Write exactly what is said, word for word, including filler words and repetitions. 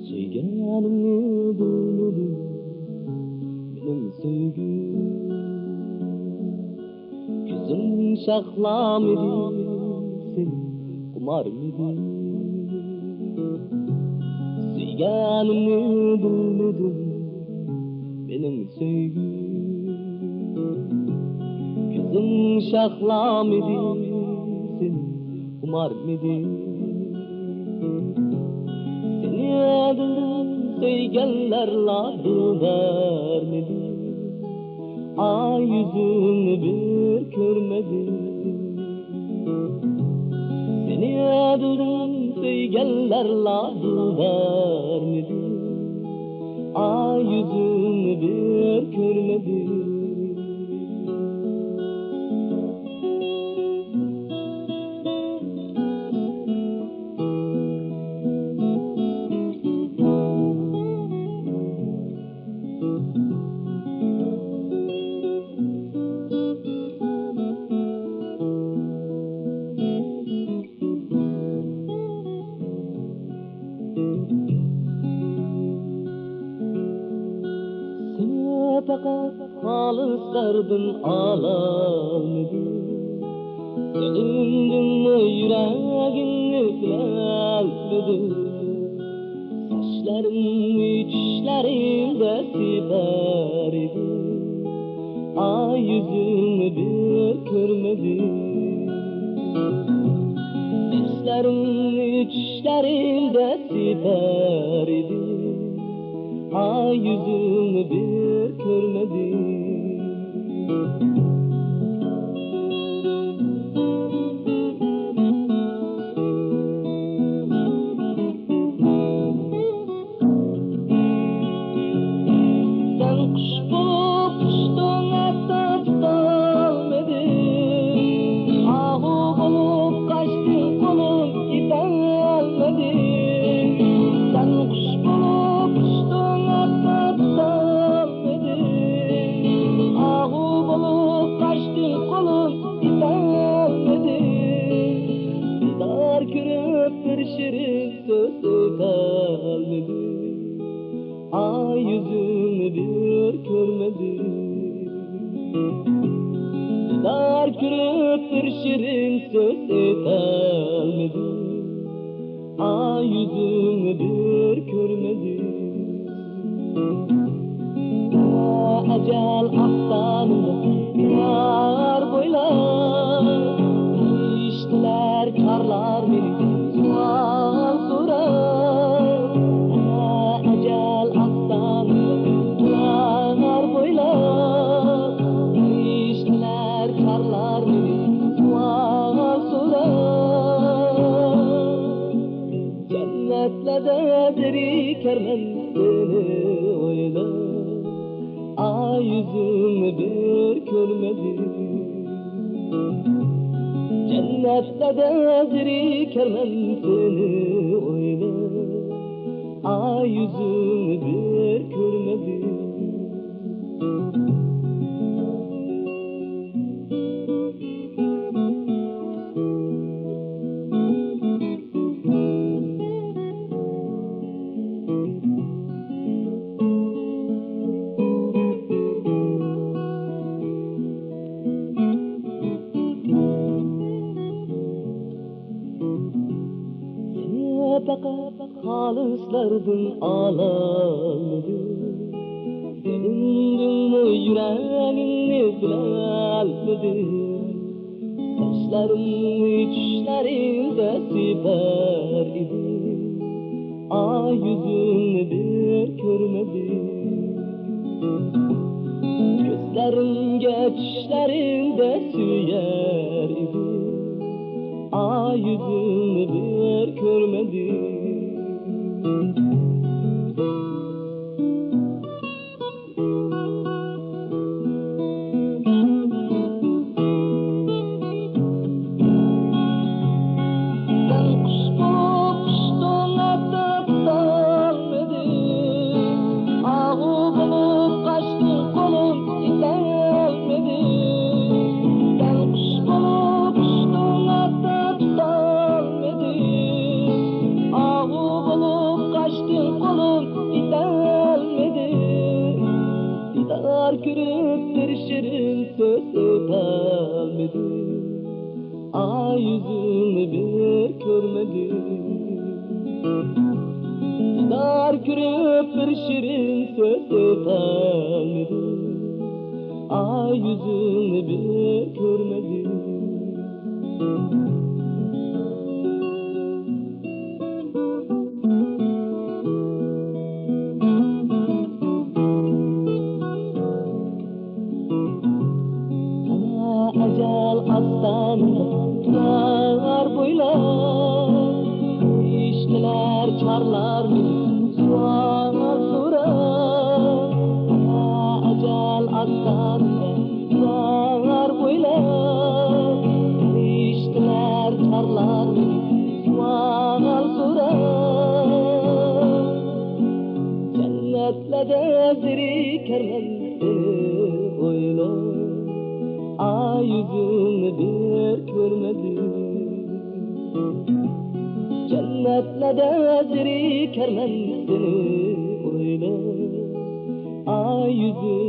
سۆيگەننى بىلمىدىم، مېنىڭ سۆيگۈم. كۆزۈم شاخلامىدى، سېنى خۇمارمىدى. سۆيگەننى بىلمىدىم، مېنىڭ سۆيگۈم. كۆزۈم شاخلامىدى، سېنى خۇمارمىدى. سېنى بىلدىم سۆيگەنلەرلا دىلدارمىدى. ئاي يۈزۈڭنى بىر كۆرمىدىم. سېنى بىلدىم سۆيگەنلەرلا دىلدارمىدى. ئاي يۈزۈڭنى بىر كۆرمىدىم. سېنى پەقەت خالىسلاردىن ئالالمىدىم. سېغىندىممۇ يۈرەگىمنى بىلەلمىدىم. ساچلىرىڭنى چۈشلىرىمدە سىيپار ئىدىم. ئاي يۈزۈڭنى بىر كۆرمىدىم. ساچلىرىڭنى چۈشلىرىمدە سىيپار ئىدىم. ئاي يۈزۈڭنى بىر كۆرمىدىم. سەن قۇش بولۇپ ئۇچتۇڭ، ھەتتا تۇتالمىدىم. ئاھۇ بولۇپ قاچتىڭ، قولۇم يېتەلمىدى. سەن قۇش بولۇپ ئۇچتۇڭ، ھەتتا تۇتالمىدىم. ئاھۇ بولۇپ قاچتىڭ، قولۇم يېتەلمىدى. دىدار كۆرۈپ بىر شېرىن سۆز ئېيتالمىدىم. ئاي يۈزۈڭنى بىر كۆرمىدىم. دىدار كۆرۈپ بىر شېرىن سۆز ئېيتالمىدىم. ئاي يۈزۈڭنى بىر كۆرمىدىم. ئەجەل ئاستانىدا دىيار بويلاپ، پەرىشتىلەر چارلار مېنى سوئال سوراپ. ئەجەل ئاستانىدا دىيار بويلاپ، پەرىشتىلەر چارلار مېنى سوئال سوراپ. جەننەتلەردە زېرىكەرمەن سېنى ئويلاپ، ئاي يۈزۈڭنى بىر كۆرمىدىم. جەننەتلەردە زېرىكەرمەن سېنى ئويلاپ، ئاي يۈزۈڭنى بىر كۆرمىدىم. سېنى پەقەت خالىسلاردىن ئالالمىدىم. سېغىندىممۇ يۈرەگىمنى بىلەلمىدىم. ساچلىرىڭنى چۈشلىرىمدە سىيپار ئىدىم. ئاي يۈزۈڭنى بىر كۆرمىدىم. كۆزلىرىڭگە چۈشلىرىمدە سۆيەر ئىدىم. ئاي يۈزۈڭنى بىر كۆرمىدىم. ئاي يۈزۈڭنى بىر كۆرمىدىم. دار كۆرۈپ بىر شېرىن سۆز ئېيتالمىدىم. ئاي يۈزۈڭنى بىر كۆرمىدىم. ئەجەل ئاستانىدا تۇرار بويلاپ، پەرىشتىلەر چارلار مېنى سوئال سوراپ. ئەجەل ئاستانىدا تۇرار بويلاپ، پەرىشتىلەر چارلار مېنى سوئال سوراپ. جەننەتلەردە زېرىكەرمەن سېنى ئويلاپ، ئاي يۈزۈڭنى بىر كۆرمىدىم. جەننەتلەردە زېرىكەرمەن سېنى ئويلاپ، ئاي يۈزۈڭ